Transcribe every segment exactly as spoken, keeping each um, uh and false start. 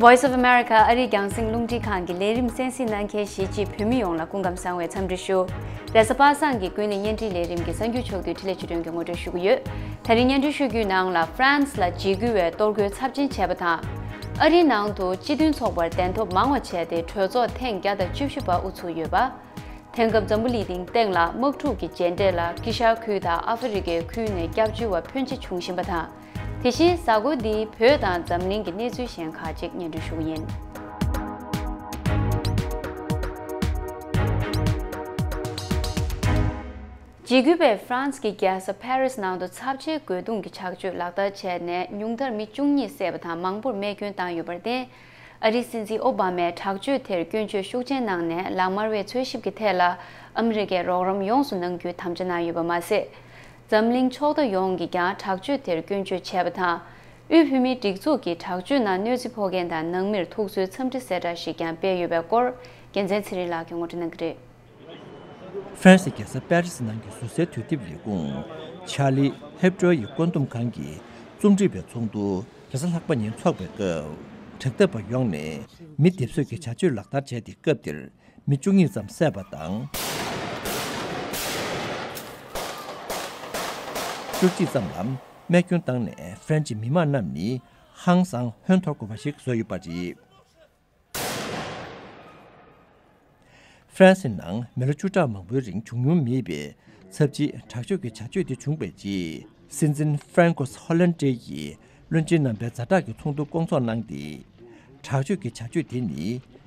Voice of America ཨ་རིའི་རྒྱང་སྲིང་རླུང་འཕྲིན་ཁང་གི་ལས་རིམ་གསན་གཟིགས་གནང་མཁན་གཞིས་བྱེས་བོད་མི་ཡོངས་ལ་སྐུ་ཁམས་བཟང་བའི་འཚམས་འདྲི་ཞུ། རེས་གཟའ་པ་སངས་ཀྱི་ཀུན་གླེང་བརྙན་འཕྲིན་ལས་རིམ་གྱི་གསར་འགྱུར་ཕྱོགས་བསྡུས་འཕྲིན་ལས་ཆོས་སྒྲོན་གྱིས་ངོ་སྤྲོད་ཞུ་གི་ཡོད། ད་རིང་བརྙན་འཕྲིན་ཞུ་རྒྱུའི་ནང་ལ་ཧྥ་རན་སི་ལ་འཇིགས་སྐུལ་བའི་གཏོར་རྒོལ་ཚབས་ཆེན་བྱས་པ་དང་། ཨ་རིའི་ནང་དུ་སྤྱི་མཐུན་ཚོགས་པར་གདན་ཐོབ་མང་བ་བྱས་ཏེ་གྲོས་ཚོགས་ཐེངས་བརྒྱ་དང་བཅུ་བཞི་པ་དབུ་ཚུགས་ཡོད་པ། དེང་སྐབས་འཛམ་བུ་གླིང་སྟེང་ལ་དམག་འཁྲུག་གི་རྗེས་འབྲས་ལ་དཀྱིལ་ཤར་ཁུལ་དང་ཨ་ཧྥེ་རི་ཁའི་ཁུལ་ནས་སྐྱབས་བཅོལ་བ་ཕོན་ཆེ་བྱུང་བཞིན་པ་དང་། དེ་བཞིན་གཟའ་འཁོར་འདིའི་བོད་དང་འཛམ་གླིང་གི་གནས་ཚུལ་གཞན་ཁག་ཅིག་སྙན་སྒྲོན་ཞུ་གི་ཡིན། འཇིགས་སྐུལ་བས་ཧྥ་རན་སི་གི་རྒྱལ་ས་ཕ་རི་སི་ནང་དུ་ཚབས་ཆེའི་རྒོལ་རྡུང་གི་བྱ་སྤྱོད་ལག་བསྟར་བྱས་ནས་ཉུང་མཐར་མི་བཅུ་གཉིས་བསད་པ་དང་མང་པོར་རྨས་སྐྱོན་བཏང་ཡོད་པར་བརྟེན། ཨ་རིའི་སྲིད་འཛིན་ཨོ་བྷ་མས་དྲག་སྤྱོད་དེར་སྐྱོན་བརྗོད་ཤུགས་ཆེན་གནང་ནས་ལག་དམར་བས་འཚོལ་ཞིབ་ཀྱི་ཐད་ལ་ཨ་མི་རི་ཀས་རོགས་རམ་ཡོངས་སུ་གནང་རྒྱུའི་དམ་བཅའ་གནང་ཡོད་པ་མ་ཟད། འཛམ་གླིང་ཕྱོགས་མཐའ་ཡོངས་ཀྱིས་ཀྱང་དྲག་སྤྱོད་དེར་སྐྱོན་བརྗོད་བྱས་པ་དང་། དབུས་བོད་མིའི་སྒྲིག་འཛུགས་ཀྱིས་དྲག་སྤྱོད་ནང་གནོད་འཚེ་ཕོག་མཁན་དང་ནང་མིར་ཐུགས་གསོའི་འཚམས་འདྲི་གསལ་བསྒྲགས་ཤིག་ཀྱང་སྤེལ་ཡོད་པའི་སྐོར་རྒྱལ་མཚན་ཚེ་རིང་ལགས་ཀྱིས་ངོ་སྤྲོད་གནང་གི་རེད། ཧྥ་རན་སིའི་རྒྱལ་ས་པེ་རི་སི་ནང་གི་ཟུར་སའི་དུས་དེབ་ལས་ཁུངས་Charlie Hebdo ཡི་བཀོད་འདོམས་ཁང་གི་རྩོམ་སྒྲིག་པའི་ཚོགས་འདུ་རེས་གཟའ་ལྷག་པ་ཉིན་འཚོགས་པའི་སྐབས། དྲག་འཐབ་པ་ཡོངས་ནས་མི་སྡེབ་གསོད་ཀྱི་བྱ་སྤྱོད་ལག་བསྟར་བྱས་ཏེ། སྐབས་དེར་མི་བཅུ་གཉིས་ཙམ་བསད་པ་དང་། བཅུ་གཅིག་ཙམ་ལ་རྨས་སྐྱོན་བཏང་ནས་ཧྥ་རན་སིའི་མི་མང་རྣམས་ནི་ཧང་སང་ཧོན་འཐོར་དགོས་པ་ཞིག་བཟོས་ཡོད་པ་རེད། ཧྥ་རན་སིའི་ནང་མི་ལོ་བཅུ་ཕྲག་མང་པོའི་རིང་བྱུང་མྱོང་མེད་པའི་ཚབས་ཆེའི་དྲག་སྤྱོད་ཀྱི་བྱ་སྤྱོད་དེ་བྱུང་བའི་རྗེས། སྲིད་འཛིན་Francois Hollande ཡིས་བློན་ཆེན་རྣམ་པའི་ཛ་དྲག་གི་ཚོགས་འདུ་བསྐོང་ཚོགས་གནང་སྟེ། དྲག་སྤྱོད་ཀྱི་བྱ་སྤྱོད་དེ་ནི་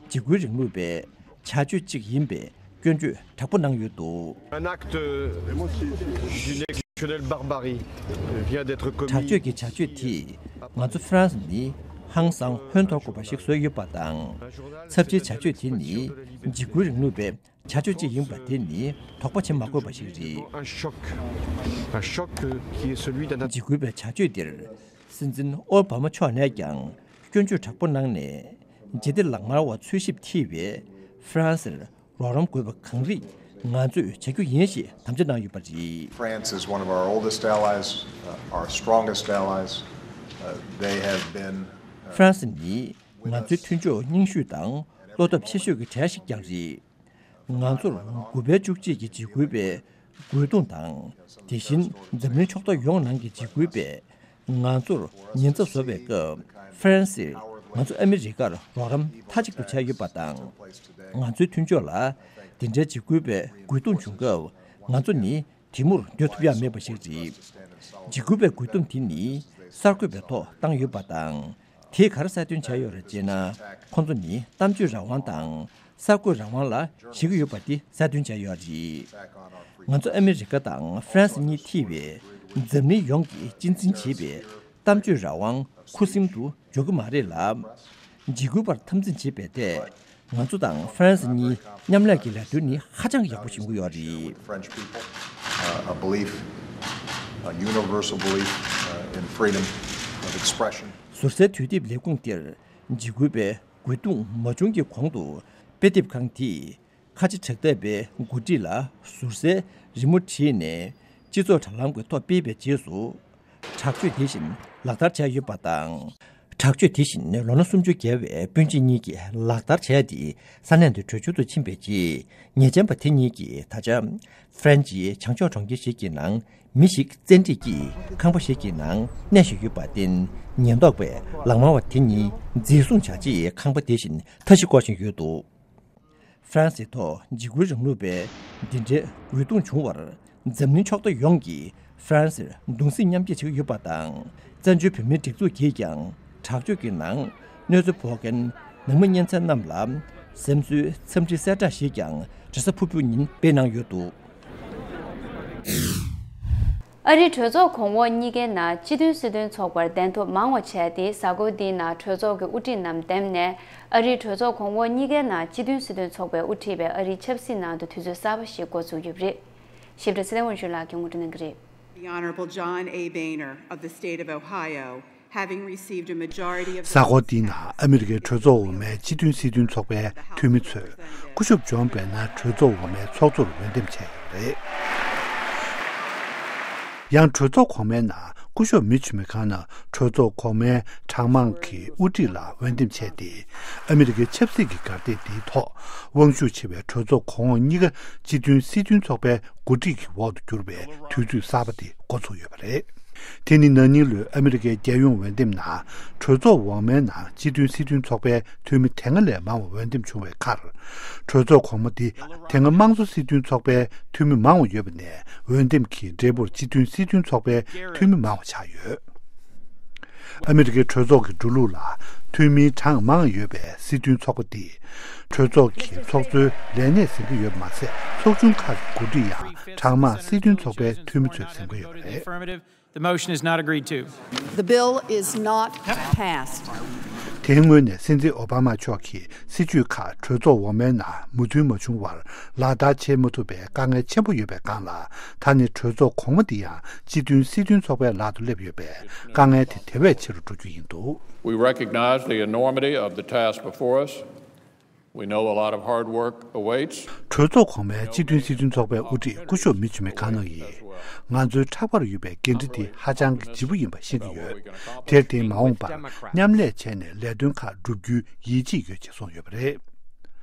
འཇིགས་སྐུལ་རིང་ལུགས་པའི་བྱ་སྤྱོད་ཅིག་ཡིན་པའི་སྐྱོན་བརྗོད་དྲག་པོ་གནང་ཡོད་འདུག། Un acte d'une exceptionnelle barbarie vient d'être commis. དྲག་སྤྱོད་ཀྱི་བྱ་སྤྱོད་དེས་ང་ཚོ་ཧྥ་རན་སི་ནི་ཧང་སང་ཧོན་འཐོར་དགོས་པ་ཞིག་བཟོས་ཡོད་པ་དང་། ཚབས་ཆེའི་བྱ་སྤྱོད་དེ་ནི་འཇིགས་སྐུལ་རིང་ལུགས་པའི་བྱ་སྤྱོད་ཅིག་ཡིན་པ་དེ་ནི་དོགས་པ་བྱེད་མ་དགོས་པ་ཞིག་རེད། Un choc, un choc qui est celui d'un འཇིགས་སྐུལ་བའི་བྱ་སྤྱོད་འདིར་སྲིད་འཛིན་ཨོ་བྷ་མ་མཆོག་ནས་ཀྱང་སྐྱོན་བརྗོད་དྲག་པོ་གནང་ནས། ཇི་སྟེ་ལག་དམར་བ་འཚོལ་ཞིབ་མཐིལ་བའི་ཧྥ་རན་སིར་རོགས་རམ་དགོས་པ་གང་རིགས་ང་ཚོས་བྱ་རྒྱུ་ཡིན་ཞེས་དམ་བཅའ་གནང་ཡོད་པ་རེད། France is one of our oldest allies, uh, our strongest allies. Uh, they have been, uh, ཧྥ་རན་སི་ནི་ང་ཚོའི་མཐུན་ཕྱོགས་རྙིང་ཤོས་དང་བློ་སྟོབས་ཆེ་ཤོས་ཀྱི་གྲས་ཤིག་ཀྱང་རེད། ང་ཚོར་དགུ་པའི་བཅུ་གཅིག་གི་འཇིགས་སྐུལ་བའི་རྒོལ་རྡུང་དང་། དེ་བཞིན་འཛམ་གླིང་ཕྱོགས་མཐའ་ཡོངས་ནང་གི་འཇིགས་སྐུལ་བས་ང་ཚོར་ཉེན་ཚབས་བཟོ་བའི་སྐབས། ཧྥ་རན་སིས་ང་ཚོ་ཨ་མི་རི་ཀར་རོགས་རམ་མཐའ་གཅིག་ཏུ་བྱས་ཡོད་པ་དང་། ང་ཚོའི་མཐུན་ཕྱོགས་ལ་འདི་འདྲའི་འཇིགས་སྐུལ་བའི་རྒོལ་རྡུང་བྱུང་སྐབས། ང་ཚོ་ནི་དེ་མུར་སྡོད་ཐུབ་ཡག་མེད་པ་ཞིག་རེད། འཇིགས་སྐུལ་བའི་རྒོལ་རྡུང་དེ་ནི་གསར་འགོད་པའི་ཐོག་བཏང་ཡོད་པ་དང་། དེས་ག་རེ་གསལ་སྟོན་བྱས་ཡོད་རེད་ཅེ་ན། ཁོང་ཚོ་ནི་གཏམ་བརྗོད་རང་དབང་དང་གསར་འགོད་རང་དབང་ལ་ཞེད་ཀྱི་ཡོད་པ་དེ་གསལ་སྟོན་བྱས་ཡོད་རེད། ང་ཚོ་ཨ་མི་རི་ཀ་དང་ཧྥ་རན་སི་གཉིས་ཐེ་བའི་འཛམ་གླིང་ཡོངས་ཀྱིས་གཅེས་འཛིན་བྱེད་པའི་གཏམ་བརྗོད་རང་དབང་ཁུ་སིམ་དུ་འཇོག་གི་མ་རེད་ལ། འཇིགས་སྐུལ་པར་འཐབ་འཛིང་བྱེད་པའི་ཐད། ང་ཚོ་དང་ཧྥ་རན་སི་གཉིས་མཉམ་ལས་ཀྱི་ལས་དོན་ནི་ཧ་ཅང་ཡག་པོ་བྱུང་གི་ཡོད་རེད། French people, uh, a belief, a universal belief, uh, in freedom of expression. ཟུར་སའི་དུས་དེབ་ལས་ཁུངས་དེར་འཇིགས་སྐུལ་པའི་རྒོལ་རྡུང་མ་བྱུང་གི་གོང་དུ་དཔེ་དེབ་ཁང་དེས་ཁ་ཆེ་དྲག་འཐབ་པའི་འགོ་ཁྲིད་ལ་ཟུར་སའི་རི་མོ་བྲིས་ནས་སྤྱི་ཚོགས་དྲ་ལམ་གྱི་ཐོག་སྤེལ་བའི་རྗེས་སུ། དྲག་སྤྱོད་དེ་བཞིན་ལག་བསྟར་བྱས་ཡོད་པ་དང་། དྲག་སྤྱོད་དེ་བཞིན་ལོ་ན་སུམ་ཅུ་བརྒལ་བའི་སྤུན་མཆེད་གཉིས་ཀྱིས་ལག་བསྟར་བྱས་ཏེ་ས་གནས་འདི་བྲོས་བྱོལ་དུ་ཕྱིན་པའི་རྗེས། ཉེས་ཅན་པ་དེ་གཉིས་ཀྱིས་ད་ཆ་ཧྥ་རན་སིའི་བྱང་ཕྱོགས་གྲོང་ཁྱེར་ཞིག་གི་ནང་མི་ཞིག་བཙན་ཁྲིད་ཀྱིས་ཁང་པ་ཞིག་གི་ནང་གནས་བཞིན་ཡོད་པར་བརྟེན། ཉེན་རྟོག་པས་ལག་དམར་བ་དེ་གཉིས་འཛིན་བཟུང་བྱ་ཆེད་ཁང་པ་དེ་བཞིན་མཐའ་བཞི་བསྐོར་བཞིན་ཡོད་འདུག། ཧྥ་རན་སིའི་ཐོག་འཇིགས་སྐུལ་རིང་ལུགས་པས་འདི་འདྲའི་རྒོལ་རྡུང་བྱུང་བར། འཛམ་གླིང་ཕྱོགས་མཐའ་ཡོངས་ཀྱིས་ཧྥ་རན་སིར་གདུང་སེམས་མཉམ་སྐྱེད་བྱེད་ཀྱི་ཡོད་པ་དང་། བཙན་བྱོལ་བོད་མིའི་སྒྲིག་འཛུགས་ཀྱིས་ཀྱང་དྲག་སྤྱོད་ཀྱི་ནང་གནོད་འཚེ་ཕོག་མཁན་ནང་མི་གཉེན་ཚན་རྣམས་ལ་སེམས་གསོའི་འཚམས་འདྲིའི་གསལ་བསྒྲགས་ཤིག་ཀྱང་རེས་གཟའ་ཕུར་བུ་ཉིན་སྤེལ་གནང་ཡོད་འདུག། ཨ་རིའི་གྲོས་ཚོགས་གོང་འོག་གཉིས་ཀའི་ནང་སྤྱི་མཐུན་སྲིད་དོན་ཚོགས་པར་གདན་ཐོབ་མང་བ་བྱས་ཏེ། གཟའ་འཁོར་འདིའི་ནང་གྲོས་ཚོགས་ཀྱི་དབུ་ཁྲིད་རྣམས་འདེམས་ནས། ཨ་རིའི་གྲོས་ཚོགས་གོང་འོག་གཉིས་ཀའི་ནང་སྤྱི་མཐུན་སྲིད་དོན་ཚོགས་པས་དབུ་ཁྲིད་པའི་ཨ་རིའི་ཆབ་སྲིད་ནང་དུ་དུས་ཚོད་གསར་པ་ཞིག་འགོ་འཛུགས་ཡོད་པ་རེད། ཞིབ་ཕྲ་ཚེ་བརྟན་དབང་ཕྱུག་ལགས་ཀྱིས་ངོ་སྤྲོད་གནང་གི་རེད། The Honorable John A. Boehner of the state of Ohio, having received a majority of the གཟའ་འཁོར་འདིའི་ནང་ཨ་མི་རི་ཀའི་གྲོས་ཚོགས་འོག་མའི་སྤྱི་མཐུན་སྲིད་དོན་ཚོགས་པའི་འཐུས་མི་ཚོས་སྐུ་ཞབས་ཇོན་བྷེ་ནར་གྲོས་ཚོགས་འོག་མའི་ཚོགས་གཙོར་འོས་འདེམས་བྱས་ཡོད་པ་རེད། ཡང་གྲོས་ཚོགས་གོང་མའི་ནང་ སྐུ་ཞབས་མི་ཆི་མི་ཁ་ན་གྲོས་ཚོགས་གོང་མའི་གྲངས་མང་གི་དབུ་ཁྲིད་ལ་འོས་འདེམས་བྱས་ཏེ། ཨ་མི་རི་ཀའི་ཆབ་སྲིད་ཀྱི་གར་སྟེགས་འདིའི་ཐོག་དབང་ཤུགས་ཆེ་བའི་གྲོས་ཚོགས་གོང་འོག་གཉིས་ཀ་སྤྱི་མཐུན་སྲིད་དོན་ཚོགས་པའི་འགོ་ཁྲིད་ཀྱི་འོག་ཏུ་གྱུར་བའི་དུས་ཚོད་གསར་པ་དེ་འགོ་ཚུགས་ཡོད་པ་རེད། དེ་ནི་ན་ནིང་ལོའི་ཨ་མི་རི་ཀའི་རྒྱལ་ཡོངས་འོས་འདེམས་ནང་གྲོས་ཚོགས་འོག་མའི་ནང་སྤྱི་མཐུན་སྲིད་དོན་ཚོགས་པའི་འཐུས་མི་དེ་སྔ་ལས་མང་བ་འོས་འདེམས་བྱུང་བའི་ཁར། གྲོས་ཚོགས་གོང་མ་འདི་དེ་སྔ་དམངས་གཙོ་སྲིད་དོན་ཚོགས་པའི་འཐུས་མི་མང་བ་ཡོད་པ་ནས་འོས་འདེམས་ཀྱི་འབྲས་བུར་སྤྱི་མཐུན་སྲིད་དོན་ཚོགས་པའི་འཐུས་མི་མང་བ་ཆགས་ཡོད། ཨ་མི་རི་ཀའི་གྲོས་ཚོགས་ཀྱི་འགྲོ་ལུགས་ལ་འཐུས་མིའི་གྲངས་མང་ཡོད་པའི་སྲིད་དོན་ཚོགས་པ་འདི། གྲོས་ཚོགས་ཀྱི་ཚོགས་གཙོའི་ལས་གནས་ཟིན་གྱི་ཡོད་པ་མ་ཟད། ཚོགས་ཆུང་ཁག་གི་འགོ་ཁྲིད་ཡང་གྲངས་མང་སྲིད་དོན་ཚོགས་པའི་འཐུས་མི་ཚོས་ཟིན་གྱི་ཡོད་པ་རེད། The motion is not agreed to. The bill is not passed. དེའི་སྔོན་ནས་སྲིད་འཛིན་ཨོ་བྷ་མ་མཆོག་གིས་སྲིད་ཇུས་ཁག་གྲོས་ཚོགས་འོག་མའི་ནང་མོས་མཐུན་མ་བྱུང་བར་ལག་བསྟར་བྱེད་མ་ཐུབ་པའི་དཀའ་ངལ་ཆེན་པོ་ཡོད་པའི་སྒང་ལ། ད་ནི་གྲོས་ཚོགས་གོང་མ་འདི་ཡང་སྤྱི་མཐུན་སྲིད་དོན་ཚོགས་པའི་ལག་ཏུ་སླེབས་ཡོད་པས། དཀའ་ངལ་དེ་དེ་བས་ཆེ་རུ་འགྲོ་རྒྱུ་ཡིན་འདུག We recognize the enormity of the task before us. We know a lot of hard work awaits. གྲོས་ཚོགས་གོང་མའི་སྤྱི་མཐུན་སྲིད་དོན་ཚོགས་པའི་དབུ་ཁྲིད་སྐུ་ཞབས་མི་ཆི་མི་ཁ་ནོ་ཡིས། ང་ཚོའི་ཕྲག་པར་ཡོད་པའི་འགན་འཁྲི་དེ་ཧ་ཅང་གི་ལྗིད་པོ་ཡིན་པ་ཤེས་ཀྱི་ཡོད། དེར་བརྟེན་མ་འོངས་པར་མཉམ་ལས་བྱས་ནས་ལས་དོན་ཁག་བསྒྲུབ་རྒྱུའི་ཡིད་ཆེས་ཡོད་ཅེས་གསུངས་ཡོད་པ་རེད།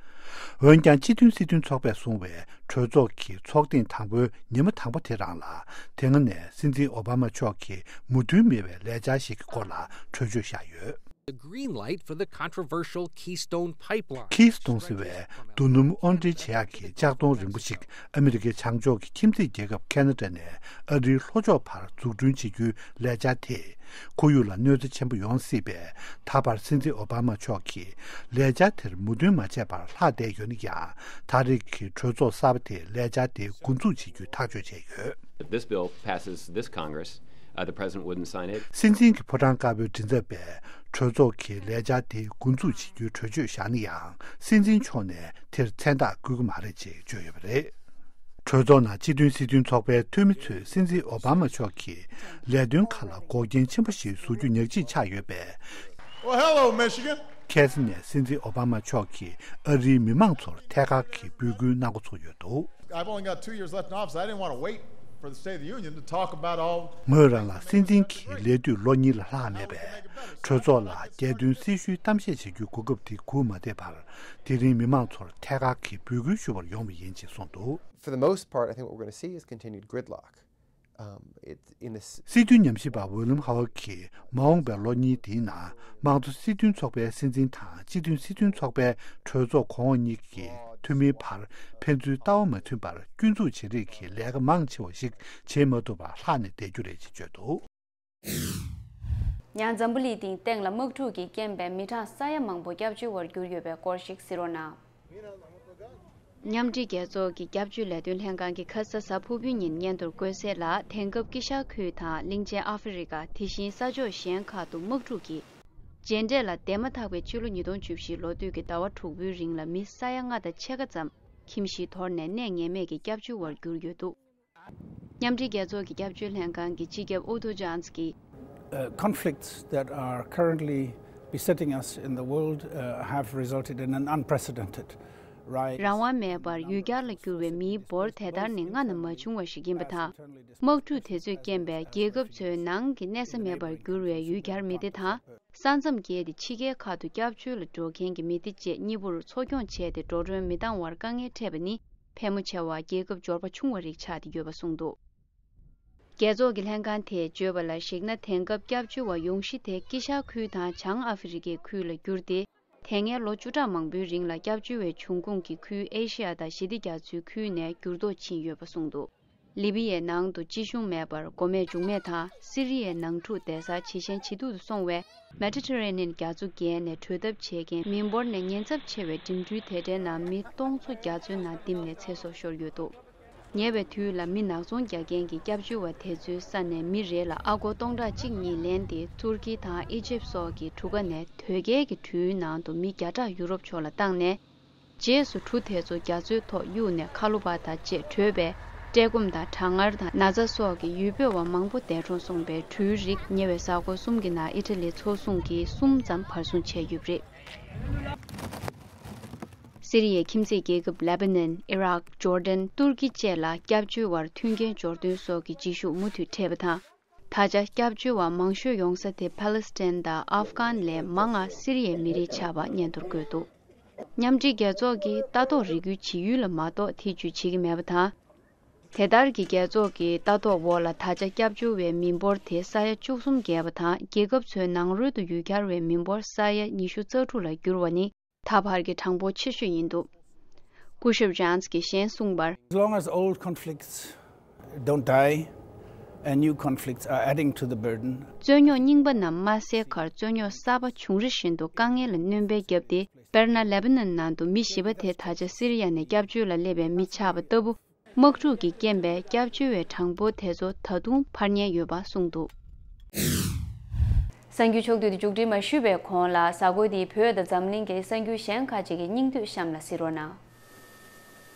འོན་ཀྱང་སྤྱི་མཐུན་སྲིད་དོན་ཚོགས་པས་བཟུང་བའི་གྲོས་ཚོགས་ཀྱི་ཚོགས་ཐེངས་དང་པོའི་ཉི་མ་དང་པོ་དེ་རང་ལ། དེ་སྔ་ནས་སྲིད་འཛིན་ཨོ་བྷ་མ་མཆོག་གིས་མོས་མཐུན་མེད་པའི་ལས་འཆར་ཞིག་གི་སྐོར་ལ་གྲོས་ཆོད་བཞག་ཡོད། The green light for the controversial Keystone Pipeline. ཁི་སི་ཏོང་ཟེར་བའི་རྡོ་སྣུམ་དབོར་འདྲེན་བྱེད་ཡག་གི་ལྕགས་མདོང་རིང་པོ་ཞིག་ཨ་མི་རི་ཀའི་བྱང་ཕྱོགས་ཀྱི་ཁྱིམ་མཚེས་རྒྱལ་ཁབ་ཁེ་ན་ཌ་ནས་ཨ་རིའི་ལྷོ་ཕྱོགས་བར་འཛུགས་སྐྲུན་བྱེད་རྒྱུའི་ལས་འཆར་དེས། ཁོར་ཡུག་ལ་གནོད་འཚེ་ཆེན་པོ་ཡོང་སྲིད་པས། ད་བར་སྲིད་འཛིན་ཨོ་བྷ་མ་མཆོག་གིས་ལས་འཆར་དེར་མོས་མཐུན་མ་བྱས་པར་ལྷག་བསྡད་ཡོད་ན་ཡང་། ད་རེས་ཀྱི་གྲོས་ཚོགས་གསར་པ་དེས་ལས་འཆར་དེ་འགོ་འཛུགས་བྱེད་རྒྱུའི་ཐག་གཅོད་བྱས་ཡོད། If this bill passes this Congress, uh, the president wouldn't sign it. སྲིད་འཛིན་གྱི་ཕོ་བྲང་དཀར་པོའི་མགྲིན་ཚབ་པས་གྲོས་ཚོགས་ཀྱི་ལས་འཆར་དེ་འགོ་འཛུགས་བྱེད་རྒྱུའི་གྲོས་ཆོད་བཞག་ན་ཡང་། སྲིད་འཛིན་མཆོག་ནས་དེར་མཚན་རྟགས་བསྐུལ་གྱི་མ་རེད་ཅེས་བརྗོད་ཡོད་པ་རེད། གྲོས་ཚོགས་ནང་སྤྱི་མཐུན་སྲིད་དོན་ཚོགས་པའི་འཐུས་མི་ཚོས་སྲིད་འཛིན་ཨོ་བྷ་མ་མཆོག་གི་ལས་དོན་ཁག་ལ་འགོག་རྐྱེན་ཆེན་པོ་ཞིག་བཟོ་རྒྱུ་ཉག་གཅིག་ཆགས་ཡོད་པས། Well, hello, Michigan. ཁ་སང་ནས་སྲིད་འཛིན་ཨོ་བྷ་མ་མཆོག་གིས་ཨ་རིའི་མི་མང་ཚོར་ཐད་ཀར་གྱི་འབོད་སྐུལ་གནང་འགོ་ཚུགས་ཡོད་འདུག I've only got two years left in office. I didn't want to wait for the State of the Union to talk about all. ངོས་རང་ལ་སྲིད་འཛིན་གྱི་ལས་དུས་ལོ་གཉིས་ལས་ལྷག་མེད་པས། གྲོས་ཚོགས་ལ་རྒྱལ་དོན་སྲི་ཞུའི་གཏམ་བཤད་བྱེད་རྒྱུའི་གོ་སྐབས་དེ་འགོར་མ་བསྡད་པར། དེ་རིང་མི་མང་ཚོར་ཐད་ཀར་གྱི་འབོད་སྐུལ་ཞུ་བར་ཡོང་བ་ཡིན་ཅེས་གསུངས་འདུག For the most part, I think what we're going to see is continued gridlock. Um, it, in this སྲིད་དོན་ཉམས་ཞིབ་པ་ཝི་ལམ་ཧ་ཝར་གྱིས་མ་འོངས་པའི་ལོ་གཉིས་འདིའི་ནང་དམངས་གཙོ་སྲིད་དོན་ཚོགས་པའི་སྲིད་འཛིན་དང་སྤྱི་མཐུན་སྲིད་དོན་ཚོགས་པའི་གྲོས་ཚོགས་གོང་འོག་གཉིས་ཀྱི་འཐུས་མིའི་བར་ཕན་ཚུན་ལྟ་བ་མ་མཐུན་པར་སྐྱོན་འཛུགས་བྱེད་རིགས་ཀྱི་ལས་ཀ་མང་ཆེ་བ་ཞིག་བྱེད་མ་ཐུབ་པར་ལྷག་ནས་བསྡད་རྒྱུ་རེད་ཅེས་བརྗོད་འདུག་ཡང་འཛམ་བུ་གླིང་སྟེང་ལ་དམག་འཁྲུག་གི་རྐྱེན་པས་མི་གྲངས་ས་ཡ་མང་པོ་སྐྱབས་བཅོལ་བར་གྱུར་ཡོད་པའི་སྐོར་ཞིག་གཟིགས་རོགས་གནང་། མཉམ་འབྲེལ་རྒྱལ་ཚོགས་ཀྱི་སྐྱབས་བཅོལ་ལས་དོན་ལྷན་ཁང་གིས་ཁ་ས་གཟའ་ཕུར་བུའི་ཉིན་སྙན་ཐོར་བཀོད་གསལ་ལ། དེང་སྐབས་དཀྱིལ་ཤར་ཁུལ་དང་གླིང་ཆེན་ཨ་ཧྥེ་རི་ཀ། དེ་བཞིན་ས་ཕྱོགས་གཞན་ཁག་ཏུ་དམག་འཁྲུག་གིས་རྗེས་འབྲས་ལ་འདས་མ་ཐག་པའི་ཕྱི་ལོ་ཉིས་སྟོང་བཅུ་བཞི་ལོ་སྟོད་ཀྱི་ཟླ་བ་དྲུག་པའི་རིང་ལ་མི་ས་ཡ་ལྔ་དང་ཕྱེད་ཀ་ཙམ་ཁྱིམ་གཞིས་དོར་ནས་གནས་ངེས་མེད་ཀྱི་སྐྱབས་བཅོལ་བར་གྱུར་ཡོད་འདུག་མཉམ་འབྲེལ་རྒྱལ་ཚོགས་ཀྱི་སྐྱབས་བཅོལ་ལྷན་ཁང་གི་སྤྱི་ཁྱབ་ཨུ་དུ་ཇཱན་སི་གིས། Uh, conflicts that are currently besetting us in the world, uh, have resulted in an unprecedented rise. རང་དབང་མེད་པར་ཡུལ་གྱར་ལ་བསྐྱུར་བའི་མིའི་འབོར་དེ་ལྟར་ནི་སྔ་ན་མ་བྱུང་བ་ཞིག་ཡིན་པ་དང་། དམག་འཁྲུག་དེ་ཚོས་རྐྱེན་པས་རྒྱལ་ཁབ་ཚོའི་ནང་གི་གནས་ས་མེད་པར་གྱུར་བའི་ཡུལ་གྱར་མི་སྡེ་དང་། ས་མཚམས་བརྒལ་ཏེ་ཕྱི་རྒྱལ་ཁག་ཏུ་སྐྱབས་བཅོལ་ལ་འགྲོ་མཁན་གྱི་མི་སྡེ་བཅས་གཉིས་པོར་འཚོ་སྐྱོང་བྱས་ཏེ་འགྲོ་གྲོན་མི་འདང་བར་དཀའ་ངལ་འཕྲད་པ་ནི་ཕལ་མོ་ཆེ་བ་རྒྱལ་ཁབ་འབྱོར་པ་ཆུང་བ་རིགས་ཆགས་ཏེ་ཡོད་པ་གསུངས་འདུག་རྒྱལ་ཚོགས་ཀྱི་ལྷན་ཁང་དེས་བརྗོད་པ་ལ་གཞིགས་ན། དེང་སྐབས་སྐྱབས་བཅོལ་བ་ཡོངས་བཞི་དེ་དཀྱིལ་ཤར་ཁུལ་དང་བྱང་ཨ་ཧྥེ་རི་ཀའི་ཁུལ་ལ་བསྒྱུར་ཏེ། དེ་སྔའི་ལོ་བཅུ་ཕྲག་མང་པོའི་རིང་ལ་སྐྱབས་བཅོལ་བའི་འབྱུང་ཁུངས་ཀྱི་ཁུལ་ཨེ་ཤེ་ཡ་དང་ཞི་བདེ་རྒྱ་མཚོའི་ཁུལ་ནས་འགྱུར་ལྡོག་ཕྱིན་ཡོད་པ་གསུངས་འདུག་ལི་བི་ཡའི་ནང་དུ་སྤྱི་གཞུང་མེད་པར་སྒོ་མེ་མཇུག་མེ་དང་། སི་རི་ཡའི་ནང་འཁྲུག་བསྡད་སར་ཇེ་ཞན་ཇེ་སྡུག་ཏུ་སོང་བས། མེ་ཌི་ཊ་རེ་ནི་ཡན་རྒྱ་མཚོ་བརྒལ་ནས་བྲོས་ཐབས་བྱེད་མཁན་མི་འབོར་ནས་ཉེན་ཚབས་ཆེ་བའི་འགྲིམ་འགྲུལ་དེ་འདྲའི་ནང་མི་སྟོང་ཚོ་བརྒྱ་ཚོའི་ནང་འདིམ་ནས་ཚེ་སྲོག་ཤོར་ཡོད་འདུག་ཉེ་བའི་དུས་ལ་མི་ནག་ཚོང་རྒྱག་མཁན་གྱིས་སྐྱབས་བཅོལ་བ་དེ་ཚོའི་ས་ནས་མི་རེ་ལ་ཨ་སྒོར་སྟོང་ཕྲག་གཅིག་གཉིས་ལེན་ཏེ། ཏུར་ཀི་དང་ཨི་ཇིབ་སོགས་ཀྱི་གྲུ་ཁ་ནས་དོས་སྐྱེལ་གྱི་གྲུའི་ནང་དུ་མི་བརྒྱ་ཕྲག་ཡུ་རོབ་ཕྱོགས་ལ་བཏང་ནས། རྗེས་སུ་གྲུ་དེ་ཚོ་རྒྱ་མཚོའི་ཐོག་གཡུགས་ནས་ཁ་ལོ་པ་དང་བཅས་བྲོས་པས། བཀྲེས་སྐོམ་དང་གྲང་ངར་དང་ན་ཚ་སོགས་ཀྱི་ཡུལ་པོ་བ་མང་པོ་འདས་གྲོངས་སོང་བའི་གྲུའི་རིགས་ཉེ་བའི་གཟའ་འཁོར་གསུམ་གྱི་ནང་ཨི་ཊ་ལི་མཚོ་སྲུང་གིས་གསུམ་ཙམ་བར་སྲུང་བྱས་ཡོད་པ་རེད། སི་རི་ཡའི་ཁྱིམ་མཚེས་རྒྱལ་ཁབ་ལེ་བྷ་ནན། ཨི་རག་ཇོར་ཌན། ཏུར་ཀི་བཅས་ལ་སྐྱབས་བཅོལ་བར་མཐུན་རྐྱེན་འབྱོར་དོན་སོགས་ཀྱི་རྗེས་ཤུལ་མུ་མཐུད་འཕྲད་པ་དང་། ད་ཆ་སྐྱབས་བཅོལ་བ་མང་ཤོས་ཡོང་ས་དེ་ཕཱ་ལེ་སི་ཐན་དང་ཨབ་གྷན་ལས་མང་ང་སི་རི་ཡའི་མི་རིགས་ཆགས་པ་སྙན་ཐོར་བཀོད་འདུག། མཉམ་འབྲེལ་རྒྱལ་ཚོགས་ཀྱིས་ལྟ་རྟོག་རེ་སྐུལ་བྱེད་ཡུལ་ལ་མ་གཏོགས་ཐེ་ཇུས་བྱེད་ཀྱི་མེད་པ་དང་། དེ་ལྟར་གྱི་རྒྱལ་ཚོགས་ཀྱི་ལྟ་རྟོག་འོག་ལ་ད་ཆ་སྐྱབས་བཅོལ་བའི་མི་འབོར་དེ་ས་ཡ་བཅུ་གསུམ་བརྒལ་བ་དང་། རྒྱལ་ཁབ་ཚོའི་ནང་རོལ་དུ་ཡུལ་གྱར་བའི་མི་འབོར་ས་ཡ་ཉི་ཤུ་རྩ་དྲུག་ལ་གྱུར་བ་ནི་ད་བར་གྱི་གྲངས་འབོར་ཆེ་ཤོས་ཡིན་འདུག། སྐུ་ཞབས་ཇཱན་སི་གིས་གཞན་གསུངས་པར། As long as old conflicts don't die and new conflicts are adding to the burden. རྩོད་རྙོག་རྙིང་པ་རྣམས་མ་སེལ་ཁར་རྩོད་རྙོག་གསར་པ་བྱུང་རིམ་བཞིན་དུ་དཀའ་ངལ་ལ་སྣོན་པའི་རྒྱབ་སྟེ། དཔེར་ན། ལེ་བྷ་ནན་ནང་དུ་མི་བཞི་པ་དེ་ད་ཆ་སི་རི་ཡ་ནས་སྐྱབས་བཅོལ་ལ་སླེབས་པའི་མི་ཆགས་པ་ལྟ་བུ། དམག་འཁྲུག་གི་རྐྱེན་པས་སྐྱབས་བཅོལ་བའི་གྲངས་འབོར་དེ་ཚོ་ད་དུང་འཕར་ཉེན་ཡོད་པ་གསུངས་འདུག། གསར་འགྱུར་ཕྱོགས་བསྡུས་དེ་མཇུག་སྒྲིལ་མ་ཞུས་པའི་གོང་ལ། གཟའ་འཁོར་འདིའི་བོད་དང་འཛམ་གླིང་གི་གསར་འགྱུར་གཞན་ཁག་ཅིག་གི་སྙིང་བསྡུས་གཤམ་ལ་གཟིགས་རོགས་གནང་།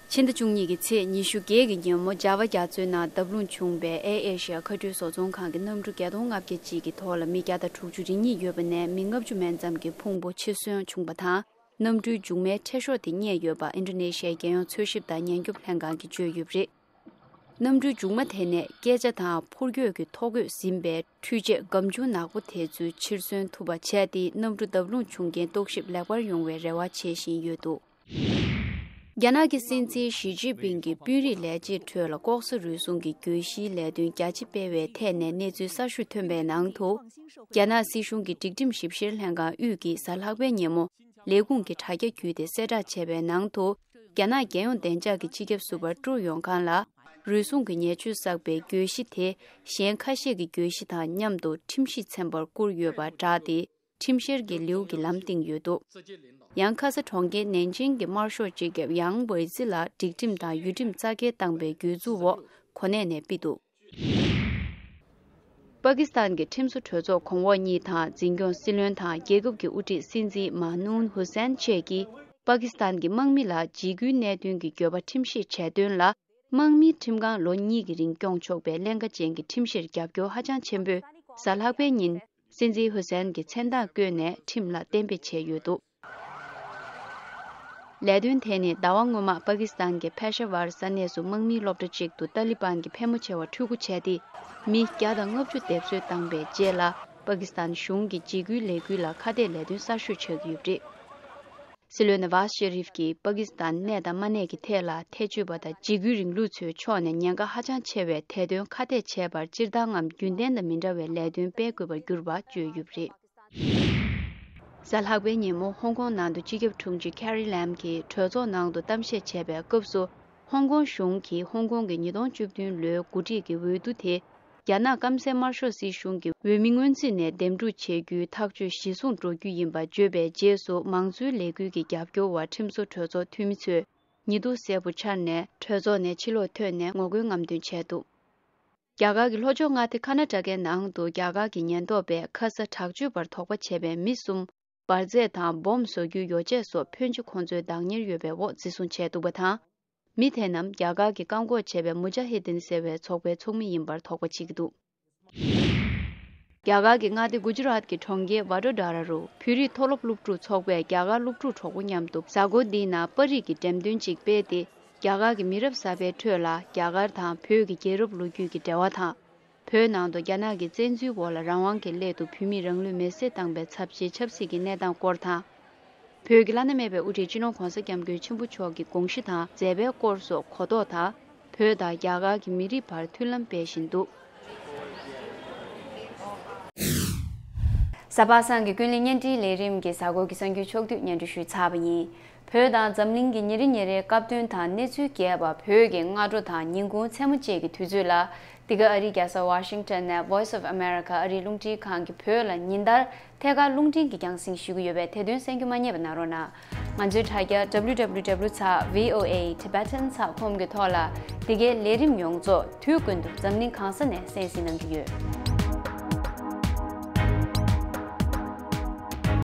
ཕྱི་ཟླ་བཅུ་གཉིས་ཀྱི་ཚེས་ཉི་ཤུ་བརྒྱད་ཀྱི་ཉིན་མོ་ཇཱ་ཝ་རྒྱ་མཚོའི་ནང་བརྡབ་ལྷུང་བྱུང་བའི་ཨེར་ཨེ་ཤི་ཡ་མཁའ་འགྲུལ་བཟོ་ཚོང་ཁང་གི་གནམ་གྲུ་བརྒྱད་སྟོང་ལྔ་བརྒྱ་ཅིག་གི་ཐོག་ལ་མི་བརྒྱ་དང་དྲུག་ཅུ་རེ་གཉིས་ཡོད་པ་ནས་མི་ལྔ་བཅུ་མན་ཙམ་གྱི་ཕུང་པོ་འཆི་གསོན་བྱུང་བ་དང་། གནམ་གྲུའི་མཇུག་མའི་ཁྲལ་ཤོག་དེ་རྙེད་ཡོད་པ་ཨིན་ཌོ་ནེ་ཤི་ཡའི་རྒྱལ་ཡོངས་འཚོལ་ཞིབ་དང་ཉེན་སྐྱོབ་ལྷན་ཁང་གིས་བརྗོད་ཡོད་པ་རེད། གནམ་གྲུའི་མཇུག་མ་དེ་ནས་སྐད་ཆ་དང་འཕུར་སྐྱོད་ཀྱི་ཐོ་འགོད་ཟིན་པའི་འཕྲུལ་ཆས་སྒམ་ཆུང་ནག་པོ་དེ་ཚོས་ཕྱིར་སོན་ཐུབ་པ་བྱས་ཏེ། གནམ་གྲུ་བརྡབ་ལྷུང་བྱུང་རྐྱེན་རྟོག་ཞིབ་ལེགས་པར་ཡོང་བའི་རེ་བ་བྱེད་བཞིན་ཡོད་འདུག། རྒྱ་ནག་གི་སྲིད་འཛིན་ཞི་ཅིན་ཕིང་གིས་དཔོན་རིགས་ལས་བྱེད་ཁྲོད་ལ་ལྐོག་ཟ་རུལ་སུངས་ཀྱི་གྱོད་གཞིའི་ལས་དོན་རྒྱ་ཆེ་སྤེལ་བའི་ཐད་ནས་གནས་ཚུལ་གསར་ཤོས་ཐོན་པའི་ནང་དུ། རྒྱ་ནག་སྲིད་གཞུང་གི་སྒྲིག་ཁྲིམས་ཞིབ་བཤེར་ལྷན་ཁང་དབུས་ཀྱིས་གཟའ་ལྷག་པའི་ཉིན་མོ་ལས་ཁུངས་ཀྱི་དྲ་རྒྱ་བརྒྱུད་དེ་གསལ་བསྒྲགས་བྱས་པའི་ནང་དུ། རྒྱ་ནག་རྒྱལ་ཡོངས་བདེ་འཇགས་ཀྱི་སྤྱི་ཁྱབ་ཟུར་པ་ཀྲུའུ་ཡོང་ཁང་ལ། རུལ་སུངས་ཀྱི་ཉེས་སྤྱོད་བསགས་པའི་གྱོད་གཞི་དེ་གཞན་ཁ་ཤས་ཀྱི་གྱོད་གཞི་དང་མཉམ་དུ་ཁྲིམས་ཞིབ་ཚན་པར་བསྐུར་ཡོད་པ་བསྒྲགས་ཏེ། ཁྲིམས་བཤེར་གྱི་ལེའུ་གི་ལམ་བཏིང་ཡོད་འདུག། ཡང་ཁ་ས་གྲོང་ཁྱེར་ནན་ཅིང་གི་དམར་ཤོག་སྤྱི་ཁྱབ་ཡང་ཝེ་ཙི་ལ་སྒྲིག་ཁྲིམས་དང་ཡུལ་ཁྲིམས་རྩ་འགེངས་བཏང་པའི་གྱོད་འཛུགས་འོག་གོ་གནས་ནས་ཕུད་འདུག། པ་ཀི་སི་ཐན་གྱི་ཁྲིམས་བཟོ་གྲོས་ཚོགས་གོང་འོག་གཉིས་དང་། འཛིན་སྐྱོང་སྲིད་བློན་དང་རྒྱལ་ཁབ་ཀྱི་དབུ་ཁྲིད་སྲིད་འཛིན་མཱ་ནུན་ཧུ་སན་བཅས་ཀྱིས་པ་ཀི་སི་ཐན་གྱི་དམག་མི་ལ་འཇིགས་སྐུལ་གནད་དོན་གྱི་འགྱོད་པ་ཁྲིམས་བཤེར་བྱས་དོན་ལ། དམག་མིའི་ཁྲིམས་ཁང་ལོ་གཉིས་ཀྱི་རིང་སྐྱོང་ཆོག་པའི་ཀླན་ཀ་ཅན་གྱི་ཁྲིམས་བཤེར་རྒྱབ་སྐྱོར་ཧ་ཅང་ཆེན་པོས་གཟའ་ལྷག་པའི་ཉིན་སྲིད་འཛིན་ཧུ་སན་གྱི་མཚན་རྟགས་བཀོད་ནས་ཁྲིམས་ལ་གཏན་འབེབས་བྱས་ཡོད་འདུག། ལས་དོན་དེ་ནི་ཟླ་བ་སྔོན་མ་པ་ཀི་སི་ཐན་གྱི་ཕེ་ཤ་ཝར་ས་གནས་སུ་དམག་མིའི་སློབ་གྲྭ་གཅིག་ཏུ་ཏཱ་ལི་བན་གྱི་ཕལ་མོ་ཆེ་བ་འཁྲུག་རྒོལ་བྱས་ཏེ། མི་བརྒྱ་དང་ལྔ་བཅུ་སྡེབ་གསོད་བཏང་པའི་རྗེས་ལ། པ་ཀི་སི་ཐན་གཞུང་གི་འཇིགས་སྐུལ་ལས་འགུལ་ལ་ཁ་གཏད་ལས་དོན་གསར་ཤོས་ཆགས་ཀྱི་ཡོད་པ་རེད། སྲིད་བློན་ནེ་ཝཱཟ་ཤེ་རིབ་ཀྱིས་པ་ཀི་སི་ཐན་གནས་དང་མ་གནས་ཀྱི་ཐད་ལ་ཐེ་བྱུས་པ་དང་འཇིགས་སྐུལ་རིང་ལུགས་ཚོའི་ཕྱོགས་ནས་ཉེན་ཁ་ཧ་ཅང་ཆེ་བའི་ཐད་དོན་ཁ་གཏད་བྱས་པར། སྤྱིར་བཏང་ངམ་རྒྱུན་ལྡན་དང་མི་འདྲ་བའི་ལས་དོན་སྤེལ་དགོས་པར་གྱུར་པ་བརྗོད་ཡོད་པ་རེད། གཟའ་ལྷག་པའི་ཉིན་མོ་ཧོང་ཀོང་ནང་དུ་སྤྱི་ཁྱབ་དྲུང་ཆེ་ཁེ་རི་ལེམ་གྱིས་གྲོས་ཚོགས་ནང་དུ་གཏམ་བཤད་བྱས་པའི་སྐབས་སུ། ཧོང་ཀོང་གཞུང་གིས་ཧོང་ཀོང་གི་ཉིས་སྟོང་བཅུ་བདུན་ལོའི་འགོ་ཁྲིད་ཀྱི་འོས་བསྡུ་དེ། རྒྱ་ནག་སྐམ་སའི་དམར་ཤོག་སྲིད་གཞུང་གི་འོས་མི་སྔོན་རྩིས་ནས་འདེམས་སྒྲུག་བྱེད་རྒྱུའི་ཐག་གཅོད་གཞིར་བཟུང་འགྲོ་རྒྱུ་ཡིན་པ་བརྗོད་པའི་རྗེས་སུ། མང་གཙོའི་ལས་འགུལ་གྱི་རྒྱབ་སྐྱོར་བ་ཁྲིམས་བཟོ་གྲོས་ཚོགས་འཐུས་མི་ཚོས་ཉི་གདུགས་སེར་པོ་འཕྱར་ནས་གྲོས་ཚོགས་ནས་ཕྱིར་ལོག་ཐོན་ནས་ངོ་རྒོལ་རྔམ་སྟོན་བྱས་འདུག། རྒྱ་གར་གྱི་ལྷོ་ཕྱོགས་མངའ་སྡེ་ཁ་ན་ཊ་ཀའི་ནང་དུ་རྒྱ་གར་གྱི་ཉེན་རྟོག་པས་ཁ་ས་དྲག་སྤྱོད་པར་དོགས་པ་བྱས་པའི་མི་གསུམ་འབར་རྫས་དང་སྦོམ་བཟོ་རྒྱུའི་ཡོ་བྱད་སོགས་ཕོན་ཆེ་ཁོང་ཚོའི་བདག་གཉེར་ཡོད་པའི་འོག་འཛིན་བཟུང་བྱས་འདུག་པ་དང་། མི་དེ་རྣམས་རྒྱ་གར་གྱིས་བཀག་འགོག་བྱས་པའི་མུ་ཇ་ཧི་དིན་ཟེར་བའི་ཚོགས་པའི་ཚོགས་མི་ཡིན་པར་དོགས་པ་བྱེད་ཀྱི་འདུག། རྒྱ་གར་གྱི་མངའ་སྡེ་གུ་ཇི་རཱཏ་ཀྱི་གྲོང་ཁྱེར་ཝ་ཌོ་ཌ་ར་རུ་བོད་རིགས་མཐོ་སློབ་སློབ་ཕྲུག་ཚོགས་པས་རྒྱ་གར་སློབ་ཕྲུག་གྲོགས་པོ་མཉམ་དུ་གཟའ་འཁོར་འདིའི་ནང་པར་རིས་ཀྱི་འགྲེམས་སྟོན་ཅིག་སྤེལ་ཏེ། རྒྱ་གར་གྱི་མི་རབས་གསར་པའི་ཁྲོད་ལ་རྒྱ་གར་དང་བོད་ཀྱི་རྒྱལ་རབས་ལོ་རྒྱུས་ཀྱི་འབྲེལ་བ་དང་། བོད་ནང་དུ་རྒྱ་ནག་གི་བཙན་འཛུལ་འོག་ལ་རང་དབང་གི་སླད་དུ་བོད་མིས་རང་ལུས་མེར་སྲེག་བཏང་པའི་ཚབས་ཆེའི་ཆབ་སྲིད་ཀྱི་གནས་སྟངས་སྐོར་དང་། བོད་ཀྱི་བླ་ན་མེད་པའི་དབུ་ཁྲིད་སྤྱི་ནོར་༧གོང་ས་༧སྐྱབས་མགོན་ཆེན་པོ་མཆོག་གི་དགོངས་གཞི་དང་མཛད་པའི་སྐོར་སོགས་གོ་རྟོགས་དང་། བོད་དང་རྒྱ་གར་གྱི་མི་རིགས་བར་མཐུན་ལམ་སྤེལ་བཞིན་འདུག། གཟའ་པ་སངས་ཀྱི་ཀུན་གླེང་བརྙན་འཕྲིན་ལས་རིམ་གྱི་གཟའ་འཁོར་གྱི་གསར་འགྱུར་ཕྱོགས་བསྡུས་སྙན་སྒྲོན་ཞུས་ཚར་བ་ཡིན། བོད་དང་འཛམ་གླིང་གི་ཉིན་རེ་ཉིན་རེའི་སྐབས་དོན་དང་གནས་ཚུལ་རྒྱས་པ་བོད་ཀྱི་སྔ་དྲོ་དང་ཉིན་གུང་མཚན་མོ་བཅས་ཀྱི་དུས་ཚོད་ལ། འདི་ག་ཨ་རིའི་རྒྱལ་ས་ཝ་ཤིང་ཊོན་ནས་Voice of America ཨ་རིའི་རླུང་འཕྲིན་ཁང་གིས་བོད་ལ་ཉིན་ལྟར་ཐད་ཀར་རླུང་འཕྲིན་གྱི་རྒྱང་སྲིང་ཞུ་གི་ཡོད་པས། དེ་དོན་གསན་རྒྱུ་མ་བསྙེལ་བ་གནང་རོགས་གནང་། ང་ཚོའི་དྲ་རྒྱ་W W W ཚེག་V O A Tibetan ཚེག་ཀོམ་གྱི་ཐོག་ལ་འདི་གའི་ལས་རིམ་ཡོངས་རྫོགས་དུས་ཀུན་ཏུ་འཛམ་གླིང་གང་ས་ནས་གསན་གཟིགས་གནང་གི་ཡོད།